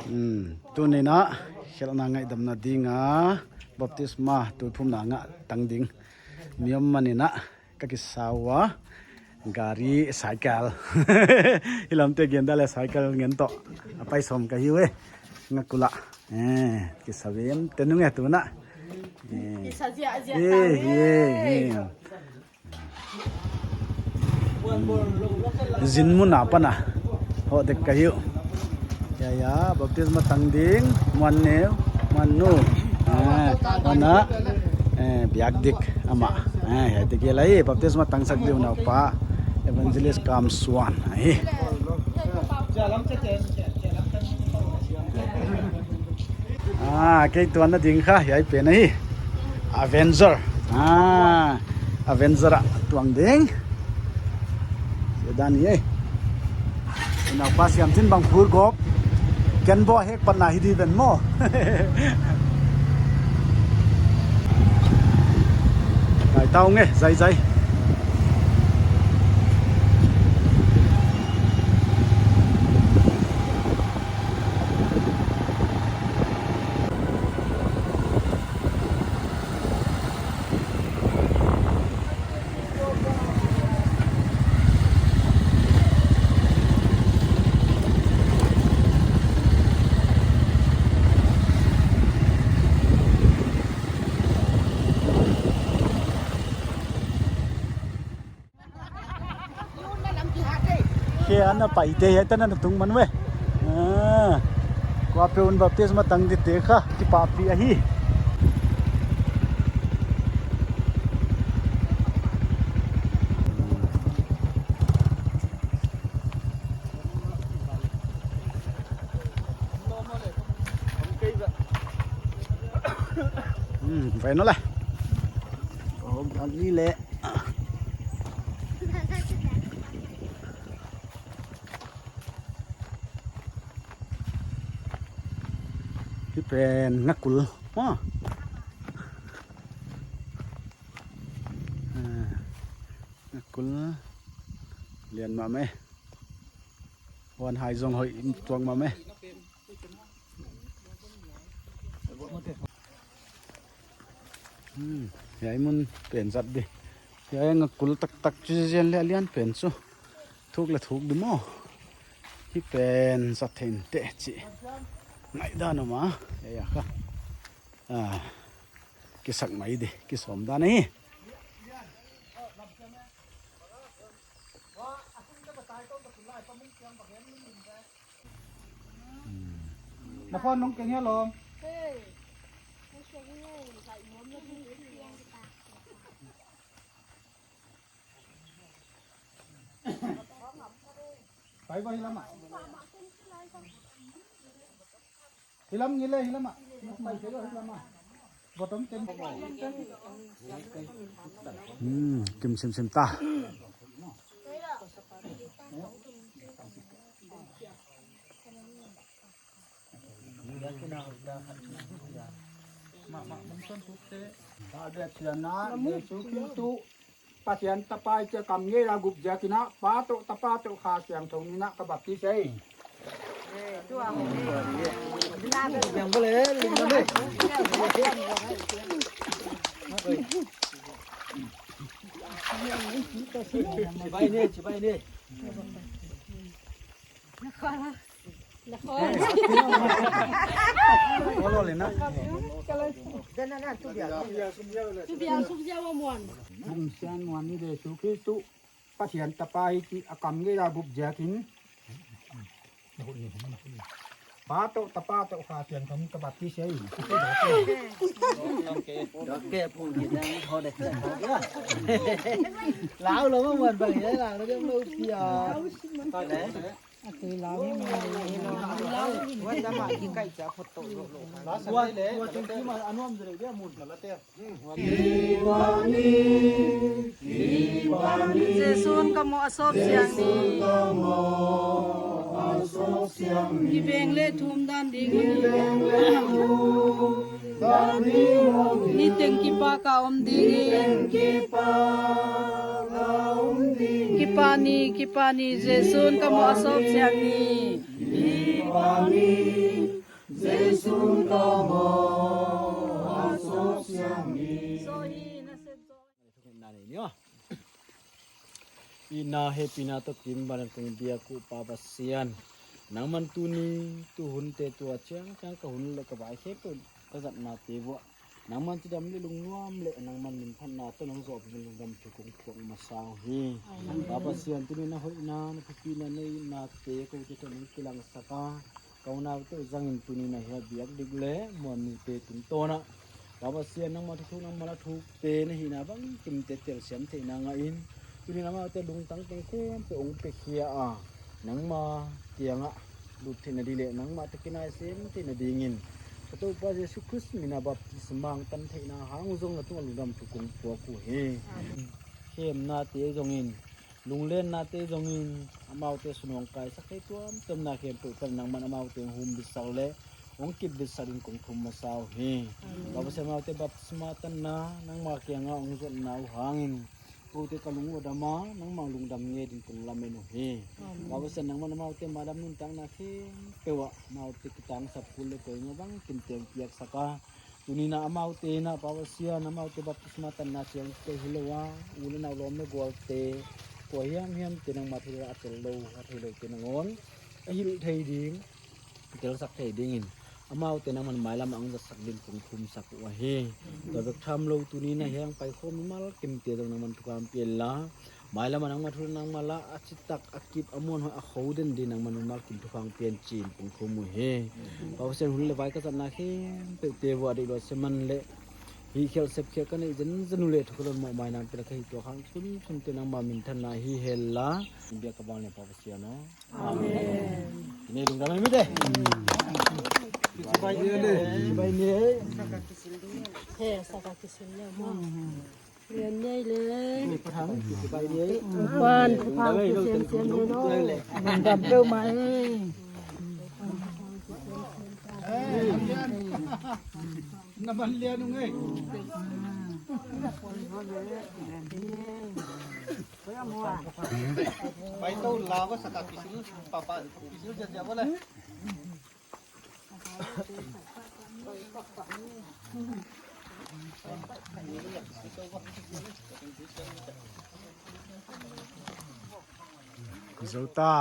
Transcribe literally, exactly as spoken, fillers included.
Hmm, tuni'n a, khelhna ngaihdamna ding a, baptisma tuiphumna ngah tang ding mi om manin a, ka kisa ua, gari, cycle. Hilamte gen dan leh cycle ngen toh. A pai sawm ka hi uh e. Nga kul a. Eh, kisa vem te nung e tuna. Eh. Kisa ziahziah eh, tang eh, eh, eh. Zin mun apan a hoh dek ka hi uh. Ya, ya, baptisma tang ding, Muan neu, Muan nu. Ah, ana, eh, biak dik amah. Eh, hiaite gel a hi, baptisma tangsak ding uh naupa, Evangelist Kam Suan ahi. Ah, kei tuanna ding kha, hiai pen ahi. Avenger. Ah, Avenger a tuang ding. Sedan ni eh. Unau pa siam chin bang phur gop. Ken bo hek pan na hi di ven mo. Kai tau nge, zai zai. Khe ana paite hiai tan ana tung man ve. Ah. Kuapeuh in baptisma tang dite kha kipahpih ahi. Hmm, vai no le. Oh, gali le. Hih pen nga kul. Ha. Ah, nga kul. Lian mahmah e. Huan hai zong hoih tuak mahmah e. Hmm, hiai mun pen zat di. Hiai nga kul taktak chu zen leh lian pen chu. Thuk leh thuk di maw. Hih pen zat theih inteh chi. Ngaihdan om a. Hiai a kha. Ah, kisak mai di. Kisawm dan ahi. Na phone nong keng hia lom? Pai ba hilam ah. Hilam ngile hilam ah. Pai se hilam ah. Bottom ten. Hmm, kim sim sim ta. Pathian Tapa i chia kam ngei a gup ziakin a, Pa toh Tapa toh Kha Siangthou min a ka baptis ei. Chibai ne, chibai ne. Kum sian muan ni Jesu Kristu, Pathian Tapa i chia kam ngei a gup ziakin, Pa toh Tapa toh Kha Siangthou min ka baptis ei. Lau lo ma muan bang ye, lau lo dem lo pia. Jesu'n ka moh a sawp siang ni. Kiveng leh thum dan ding ni. Niteng kipak a om ding. Kipak ni, kipak ni, Jesu'n ka moh a sawp siang ni. Nani ni o. I na hehpihna toh kiimban kong biak uh Pa Pasian. Nangman tuni, tu hunte tua chiangchiang ka hun leh ka vai khempeuh ka zatnate uah nangman chidam leh lungnuam leh nangman minthanna toh nang zoh pi lungdam thu kong phuak masa uhi. Pa Pasian, tuni na hoihna, na thupina, na itnate koute tungah nang kilangsak a, ka unaute uh zangin tuni na hia biak dik leh muannu te tungtawn ah, Pa Pasian, nangmah thuthuk, nangmah a thukte na hihna bangkim te telsiam theihna ngah in, tuni in amaute lungtang teng khempeuh hong pekhia a, nangma kiangah lut theihna di leh nangmah toh kinai sem theihna dingin ka Toupa Jesu Khrist min a baptisma hong tan theihna hang zong na tungah lungdam thu kong phuak uhi. Khemnate zongin, lunglennate zongin, amaute sunung kaisak thei tuamtuamna khempeuh pan nangman amaute hong humbitsak leh hong kipbitsak dingin kong thum masa uhi. Pa Pasian, amaute baptisma tanna nangma kiangah hong zotna uh hangin koute ka lung uh a dam a, nangmah lungdam ngeiding kong lamen uhi. Pa Pasian, nangman amaute mailam nuntakna khempeuh ah amaute kitangsap kul leh koima bangkim te hong piaksak a, tuni in amaute in Pa Pasian, amaute baptisma tanna chiang te hilou a, u leh nau, lawm leh gualte, kua hiamhiam te nangmah thu a tel lou, a theilou te nangawn a hilh thei ding, telsak thei dingin amaute nangman mailam ah hong zatsak dingin kong thumsak uhi. Tua bek thamlou, tuni in hiai hong paikhawm mimal kimte zong nangman thukham pianla, mailam ah nangmah thu, nangmah la a chitak, a kip, a muanhuai, a khou den dingin nangman mimal kim thukham pian chiin kong thum uhi. Pa Pasian, hun leh vai ka zatna khempeuhte uah deihlouh seman leh hihkhelh sepkhelh ka neih zenzen uleh thu ka lawm mawhmaina piak ka hih tuak hang sunsunte nangma minthanna hi henla. Biak ka bang leh Pa Pasian aw. Amen. Kine lungdam ei mite. Kibai ni. Kibai ni. He, saka kisil le mo. Lian nei le. Kibai ni. Wan, kibai ni. Siam, siam ni no. Lungdam peuhmah ei. Na ban lian ung ei. Bai tou la ba saka kisil, papa, kisil jat jat ba le. Zota.